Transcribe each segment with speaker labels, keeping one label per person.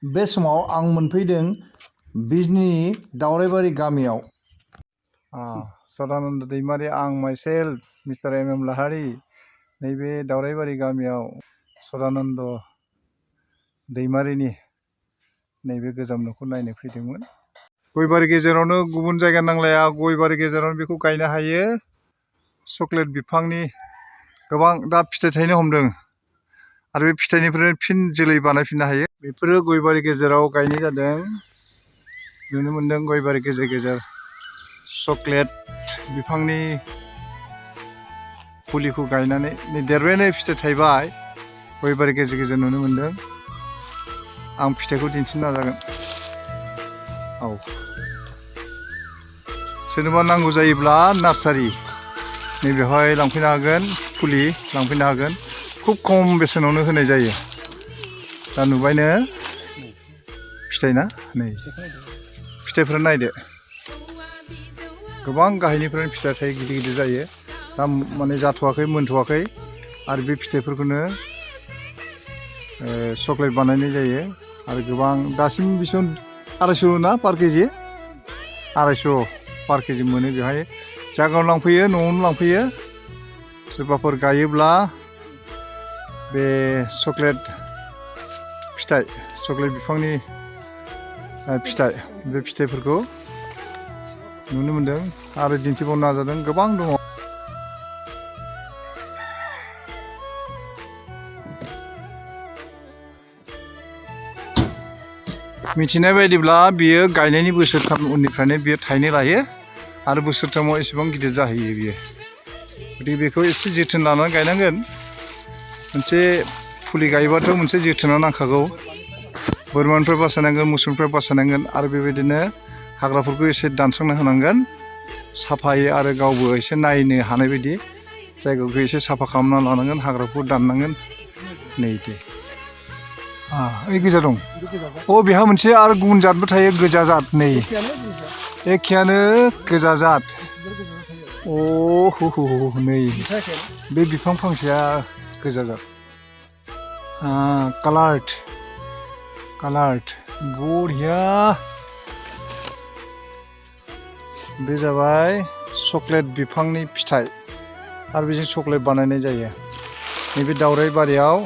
Speaker 1: बे समाव आं मोनफैदों बिजनी दावराइबारि गामियाव। सदानन्द दैमारि आं माइसेल्फ मिस्टार एम लाहारी नैबे दावराइबारि गामियाव सदानन्द दैमारिनि नैबे गोजाम न'खौ नायनो फैदोंमोन। गयबारि गेजेरावनो गुबुन जायगा नांलाया, गयबारि गेजेरावनो बेखौ गायनो हायो। चक्लेट बिफांनि गोबां दा फिथाइ थायनो हमदों आरो बे फिथाइनिफ्राय फिन जोलै बानायफिननो हायो। बेफोरो गयबारि गेजेराव गायनाय जादों। नुनो मोनदों गयबारि गेजेर गेजेर चक्लेट बिफांनि फुलिखौ गायनानै देरबायानो फिथाइ थायबाय। गयबारि गेजेर गेजेर नुनो मोनदों। आं फिथाइखौ दिन्थिनो नाजागोन। औ, सोरनोबा नांगौ जायोब्ला नार्सारि नैबेवहाय लांफैनो हागोन, फुलि लांफैनो हागोन। खुब खम बेसेनावनो होनाय जायो। दा नुबायनो फिथाइ ना, नै फिथाइफोरा नायदो, गोबां गाहायनिफ्रायनो फिथाइ थायो, गिदिर गिदिर जायो। दा माने जाथ'वाखै, मोनथ'वाखै आरो बे फिथाइफोरखौनो चक्लेट बानायनाय जायो। आरो गोबां दासिम बेसेबां 250 ना पार केजि, 250 पार केजि मोनो। बेवहाय जायगायाव लांफैयो, न'आवनो लांफैयो। सोरबाफोर गायोब्ला बे चक्लेट फिथाइ, चक्लेट बिफांनि फिथाइ, बे फिथाइफोरखौ नुनो मोनदों आरो दिन्थिबावनो नाजादों। गोबां दङ। मिथिनाय बायदिब्ला बियो गायनायनि बोसोरथाम उननिफ्रायनो बियो थायनो लायो आरो बोसोरथामाव एसेबां गिदिर जाहैयो बियो। गतिके बेखौ एसे जोथोन लानानै गायनांगोन। मोनसे फुलि गायोबाथ' मोनसे जोथोना नांखागौ। बोरमानिफ्राय बासायनांगोन, मोसौनिफ्राय बासायनांगोन आरो बेबायदिनो हाग्राफोरखौ एसे दानस्रांना होनांगोन साफायै, आरो गावबो एसे नायनो हानाय बायदि जायगाखौ एसे साफा खालामना लानांगोन, हाग्राखौ दाननांगोन। नै दे, ओइ गोजा दं। अ, बेहा मोनसे आरो गुबुन जातबो थायो, गोजा जात। नै एखेयानो, गोजा जात। अ नै बे बिफां फांसेया गोजा जात। कालार्ड बरिया। बे जाबाय चक्लेट बिफांनि फिथाइ आरो बेजों चक्लेट बानायनाय जायो। नैबे दावराइबारियाव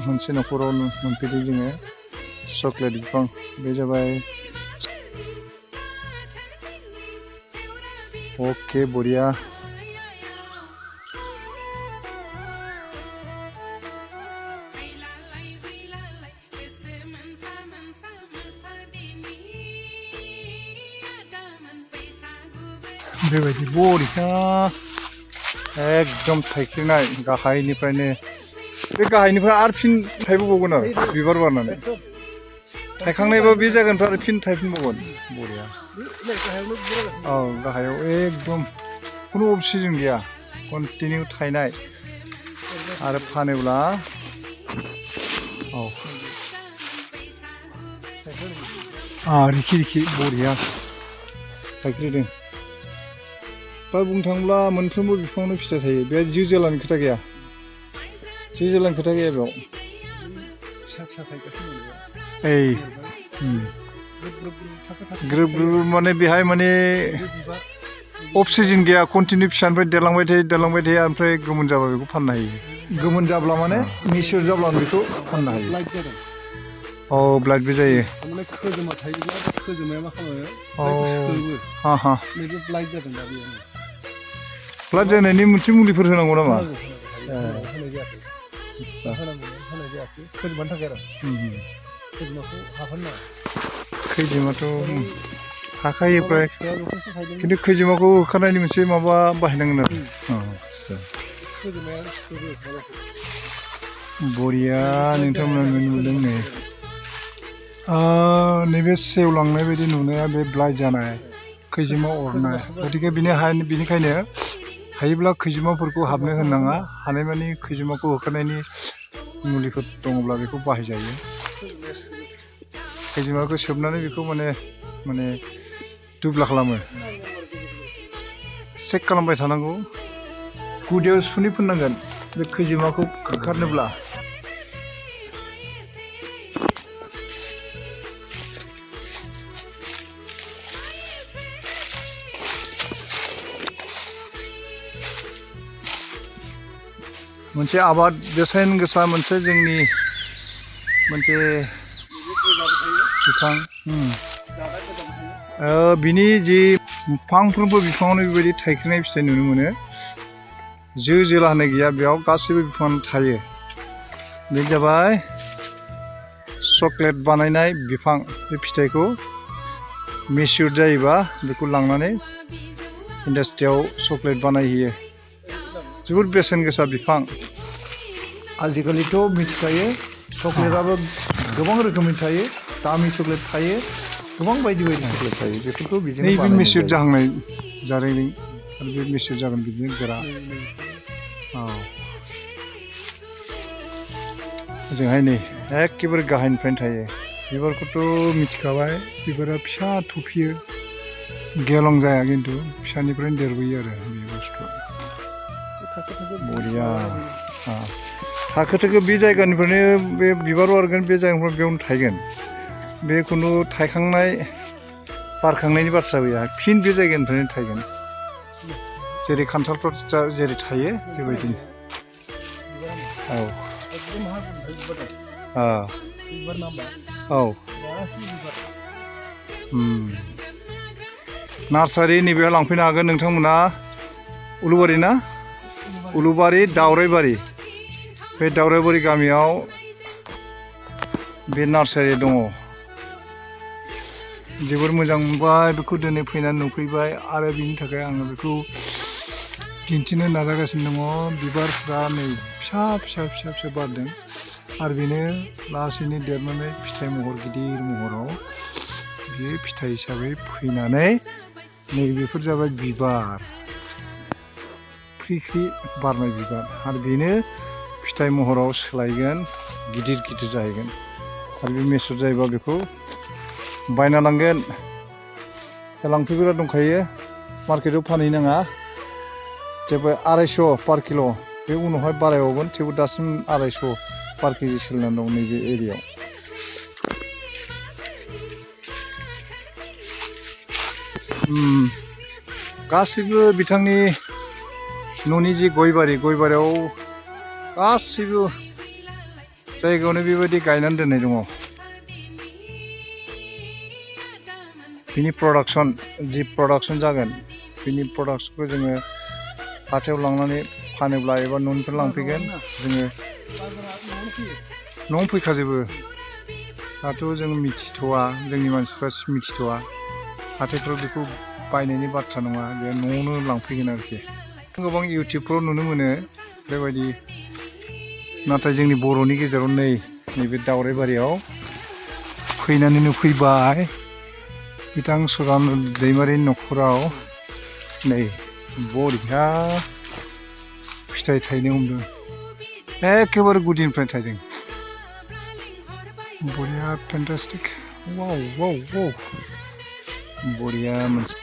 Speaker 1: मोनसे न'खराव मोनफैदों जोङो चक्लेट बिफां। बे जाबाय अके, बरिया। बेबायदि बरिया एकदम थाइख्रिनाय गाहायनिफ्रायनो। बे गाहायनिफ्राय आरो फिन थाइबावगोन आरो बिबार बारनानै थायखांनायबा बे जायगानिफ्राय आरो फिन थायफिनबावगोन। बरिया। औ, गाहायाव एकदम खुनु अफ सिजन गैया, कन्टिनिउ थायनाय। आरो फानोब्ला रिखि बरिया थाइख्रिदों। दा बुंनो थाङोब्ला मोनफ्रोमबो बिफाङावनो फिथाइ थायो। बे जो जोलानि खोथा गैया, बेयाव ओइ ग्रोब माने बेहाय माने अफ सिजन गैया, कन्टिनिउ फिसानिफ्राय देरलांबाय थायो ओमफ्राय गोमोन जाबा बेखौ फाननो हायो। गोमोन जाब्ला माने मिसर जाब्लानो बेखौ फाननो हायो। औ, ब्लाइटबो जायो। खोजोमाया मा खालामो? ब्लाइट जादों दा बेयो। ब्लाइट जानायनि मोनसे मुलिफोर होनांगौ नामा? होनाय जायाखै। होनाय जायाखै खोजोमानि थाखाय आरो। खोजोमाखौ हाबहोनो नाङा। खैजोमाथ' हाखायो फ्राय, खिन्थु खैजोमाखौ होखारनायनि मोनसे माबा बाहायनांगोन आरो। आदसा, बरिया। नोंथांमोना नुनो मोनदों नै नैबे सेवलांनाय बायदि नुनाया बे ब्लाइट जानाय, खैजोमा अरनाय। गतिके बेनिखायनो हायोब्ला खैजोमाफोरखौ हाबनो होनाङा। हानायमानि खैजोमाखौ होखारनायनि मुलिफोर दङब्ला बेखौ बाहायजायो। खैजोमाखौ सोबनानै बेखौ माने दुब्ला खालामो। चेक खालामबाय थानांगौ। गुदियाव सुनै फोननांगोन बे खैजोमाखौ होखारनोब्ला। मोनसे आबाद बेसेन गोसा मोनसे जोंनि मोनसे बिफां बिनि जि फांफ्रोमबो बिफाङावनो बेबायदि थाइख्रिनाय फिथाइ नुनो मोनो जो जोला होननाय गैया बेयाव गासैबो बिफाङावनो थायो बे जाबाय चकलेट बानायनाय बिफां बे फिथाइखौ मेच्युर जायोबा बेखौ लांनानै इन्डास्ट्रियाव चकलेट बानायहैयो जोबोद बेसेन गोसा बिफां आजिखालिथ' मिथिखायो चकलेटआबो गोबां रोखोमनि थायो दामि चकलेट थायो गोबां बायदि बायदि चकलेट थायो बेफोरखौ बिदिनो नैबे मेच्युर जाहांनाय जारें आरो बे मेच्युर जागोन बिदिनो गोरा औ ओजोंहाय नै एखेबारे गाहायनिफ्रायनो थायो बिबारखौथ' मिथिखाबाय बिबारा फिसा थुफियो गेलं जाया खिन्थु फिसानिफ्रायनो देरबोयो आरो बे बुस्थुआ बरिया थाखो थाखो बे जायगानिफ्रायनो बे बिबार बारगोन बे जायगानिफ्राय बेयावनो थायगोन बे खुनु थायखांनाय बारखांनायनि बाथ्रा गैया फिन बे जायगानिफ्रायनो थायगोन जेरै खान्थालफ्राव जेरै थायो बेबायदिनो औ औ नार्सारि नैबेयाव लांफैनो हागोन नोंथांमोना उलुबारि ना उलुबारि दावराइबारि बे दावराइबारि गामियाव बे नार्सारि दङ जोबोर मोजां मोनबाय बेखौ दिनै फैनानै नुफैबाय आरो बिनि थाखाय आङो बेखौ दिन्थिनो नाजागासिनो दङ बिबारफ्रा नै फिसा फिसा फिसा फिसा बारदों आरो बेनो लासैनो देरनानै फिथाइ महर गिदिर महराव बे फिथाइ हिसाबै फैनानै नैबेफोर जाबाय बिबार ख्रि ख्रि बारनाय बिबार आरो बेनो फिथाइ महराव सोलायगोन गिदिर गिदिर जाहैगोन आरो बे मेच्युर जायोबा बेखौ बायना लांगोन लांफैग्रा दंखायो मार्केटाव फानहैनाङा जेबो 250 पार किल' बे उनावहाय बारायबावगोन थेवबो दासिम 250 पार केजि सोलिनानै दं नैबे एरियायाव गासैबो बिथांनि न'नि जि गयबारियाव गासैबो जायगायावनो बेबायदि गायनानै दोननाय दङ बिनि जि प्रडाक्सन जागोन बिनि प्रडाक्सनखौ जोङो हाथायाव लांनानै फानोब्ला एबा न'निफ्राय लांफैगोन जोङो न'आव फैखाजोबो दाथ' जों मिथिथ'वा जोंनि मानसिफ्रा मिथिथ'वा हाथायफ्राव बेखौ बायनायनि बाथ्रा नङा बे न'आवनो लांफैगोन आरोखि गोबां इउटुबफ्राव नुनो मोनो बेबायदि नाथाय जोंनि बर'नि गेजेराव नैबे दावराइबारियाव फैनानै नुफैबाय बिथां सदानन्द दैमारिनि न'खराव नै बरिया फिथाइ थायनो हमदों एखेबारे गुदिनिफ्राय थायदों बरिया फेन्टास्टिक वाव वाव वाव बरिया मोनसे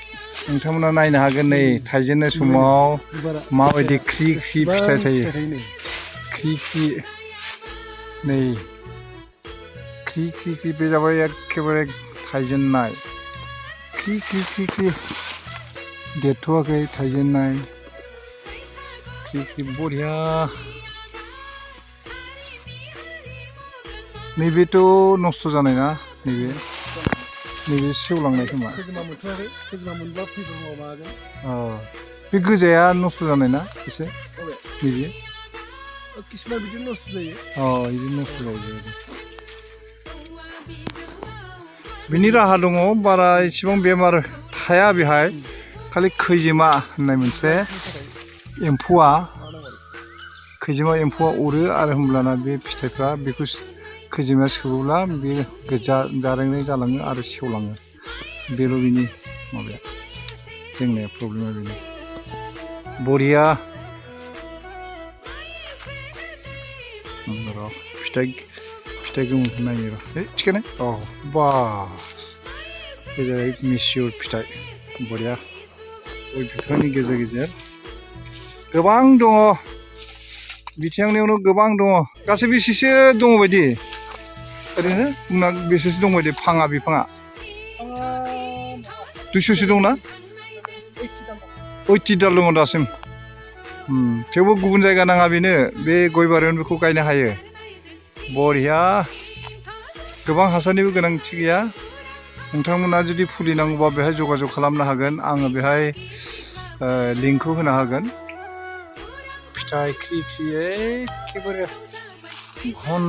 Speaker 1: नोंथांमोना नायनो हागोन नै थायजेननाय समाव माबायदि ख्रि ख्रि फिथाइ थायो ख्रि ख्रि नै ख्रि ख्रि ख्रि बे जाबाय एखेबारे थायजेननाय ख्रि ख्रि ख्रि ख्रि देरथ'वाखै थायजेननाय ख्रि ख्रि बरिया नैबेथ' नस्थ' जानाय ना नैबे सेवलांनाय खोमा बे गोजाया नस्थ' जानाय ना एसे नैबे बिदिनो नस्थ' जायो बिदिनो नस्थ' जायो बिनि राहा दङ बारा इसेबां बेमार थाया बेहाय खालि खैजिमा होननाय मोनसे एम्फौआ अरो आरो होमब्लाना बे फिथाइफ्रा बेखौ खैजिमाया सोबोब्ला बे गोजा जारेंनाय जालाङो आरो सेवलाङो बेल' बिनि माबाया जेंनाया प्रब्लेमा बेनो बरिया र' फिथाइ गोमोनखौ नायनो र' थिखानाय बा बे जाबाय मेच्युर फिथाइ बरिया गय बिफांनि गेजेर गेजेर गोबां दङ बिथिंनियावनो गोबां दङ गासै बेसेसो दङ बायदि ओरैनो बुंना बेसेसो दं बायदि फाङा बिफाङा 200सो दंना 80 दाल दङ दासिम थेवबो गुबुन जायगा नाङा बेनो बे गय बारियावनो बेखौ गायनो हायो बरिया गोबां हासारनिबो गोनांथि गैया नोंथांमोना जुदि फुलि नांगौबा बेहाय जगाजग खालामनो हागोन आङो बेहाय लिंकखौ होनो हागोन फिथाइ ख्रि ख्रि एखेबारे घन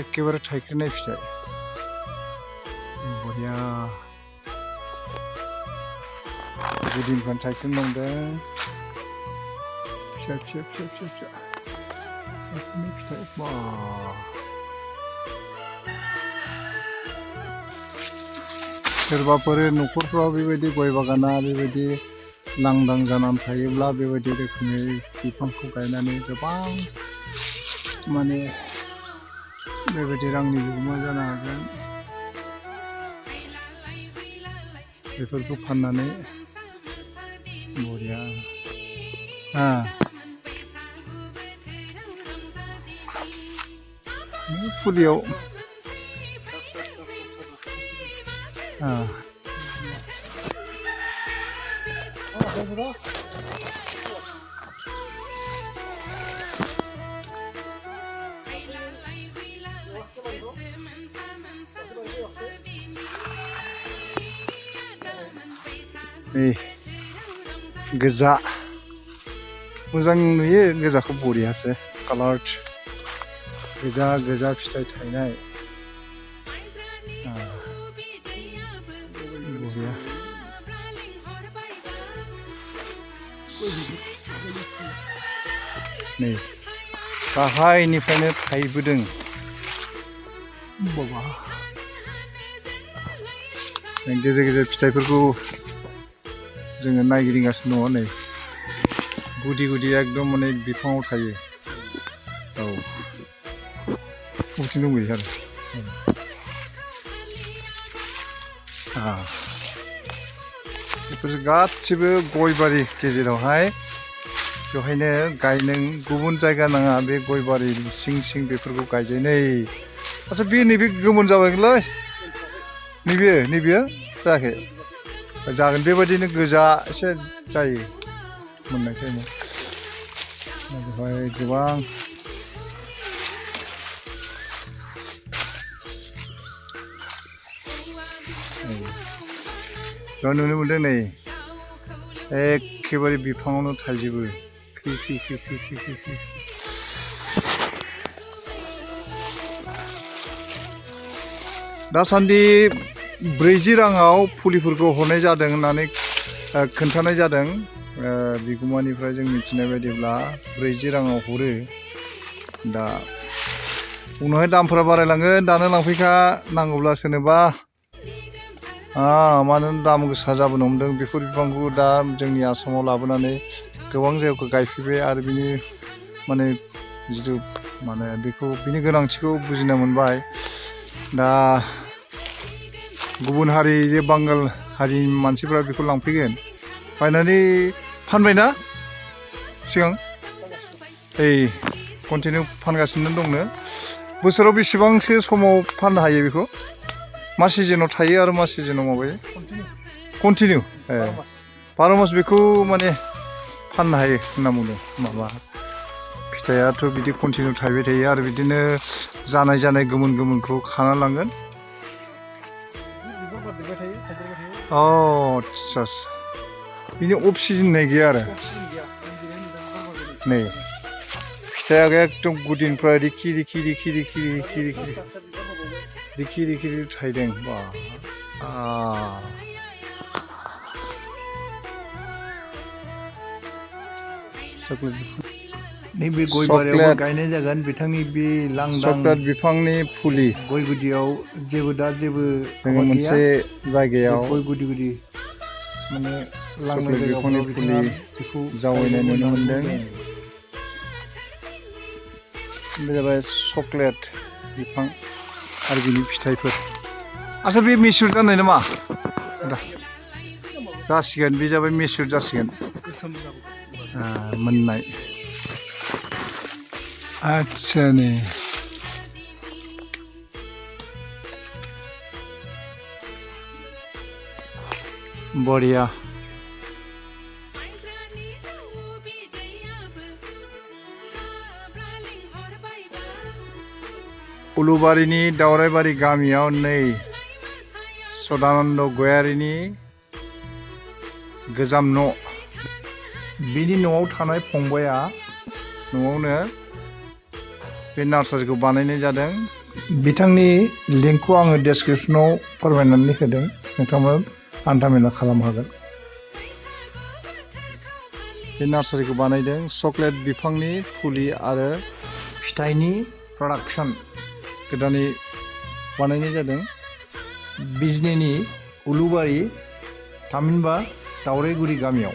Speaker 1: एखेबारे थाइख्रिनाय फिथाइ बरिया गुदिनिफ्रायनो थाइख्रिनांदों फिसा फिसा फिसा फिसा फिसा थाइख्रिनाय फिथाइ बा सोरबाफोर न'खरफ्राव बेबायदि गय बागाना बेबायदि लांदां जानानै थायोब्ला बेबायदि रोखोमै बिफांखौ गायनानै गोबां माने बेबायदि रांनि बिगोमा जानो हागोन बेफोरखौ फाननानै बरिया फुलियाव गोजा मोजां नुयो गोजाखौ बरियासो कालार गोजा गोजा फिथाइ थायनाय बरिया नै गाहायनिफ्रायनो थायबोदों बाबा गेजेर गेजेर फिथाइफोरखौ जोङो नायगिदिंगासिनो दङ नै गुदि गुदि एकदम माने बिफाङाव थायो औ बबेथिं दंबोयो आरो बेफोर गासिबो गय बारि गेजेरावहाय बेवहायनो गायनो गुबुन जायगा नाङा बे गय बारि सिं सिं बेफोरखौ गायजायो आच्चा बे नैबे गोमोन जाबायलै नैबेयो जायाखै जागोन बेबायदिनो गोजा एसे जायो मोननाय टाइमाव बेवहाय गोबां नुनो मोनदों नै एखेबारे बिफाङावनो थाइजोबो ख्रि ख्रि ख्रि ख्रि ख्रि ख्रि ख्रि दासान्दि 40 राङाव फुलिफोरखौ हरनाय जादों होननानै खोन्थानाय जादों बिगुमानिफ्राय जों मिथिनाय बायदिब्ला 40 राङाव हरो दा उनावहाय दामफोरा बारायलांगोन दानो लांफैखा नांगौब्ला सोरनोबा मानो दाम गोसा जाबोनो हमदों बेफोर बिफांखौ दा जोंनि आसामाव लाबोनानै गोबां जायगायाव गायफैबाय आरो बिनि माने जिथु माने बेखौ बिनि गोनांथिखौ बुजिनो मोनबाय दा गुबुन हारि जे बांगाल हारिनि मानसिफोरा बेखौ लांफैगोन बायनानै फानबायना सिगां कन्टिनिउ फानगासिनो दंनो बोसोराव बेसेबांसो समाव फाननो हायो बेखौ मा सिजनाव थायो आरो मा सिजनाव माबायो कन्टिनिउ 12 मास बेखौ माने फाननो हायो होनना बुंदों माबा फिथाइयाथ' बिदि कन्टिनिउ थायबाय थायो आरो बिदिनो जानाय गोमोन गोमोनखौ खाना लांगोन आच्चा बिनि अफ सिजन होननाय गैया आरो नै फिथाइया एकदम गुदिनिफ्राय रिखि रिखि रिखि रिखि रिखि रिखि रिखि रिखि थायदों बा नैबे गय बारियाव गायनाय जागोन बिथांनि बे लांदां चक्लेट बिफांनि फुलि गय गुदियाव जेबो जोङो मोनसे जायगायाव गय गुदि गुदि माने लांदां बिफांनि फुलि बेखौ जावैनाय नुनो मोनदों बे जाबाय चक्लेट बिफां आरो बिनि फिथाइफोर आच्चा बे मेचुर जानाय नामा जासिगोन बे जाबाय मेचुर जासिगोन मोननाय आच्चा नै बरिया उलुबारिनि दावराइबारि गामियाव नै सदानन्द गयारिनि गोजाम न' बिनि न'आव थानाय फंबाया न'आवनो बे नार्सारिखौ बानायनाय जादों। बिथांनि लिंकखौ आङो डेसक्रिपसनाव फोरमायनानै होदों, नोंथांमोना हान्थामेला खालामनो हागोन। बे नार्सारिखौ बानायदों चक्लेट बिफांनि फुलि आरो फिथाइनि प्रडाक्सन गोदानै बानायनाय जादों। बिजनीनि उलुबारि थामहिनबा दावराइगुरि गामियाव।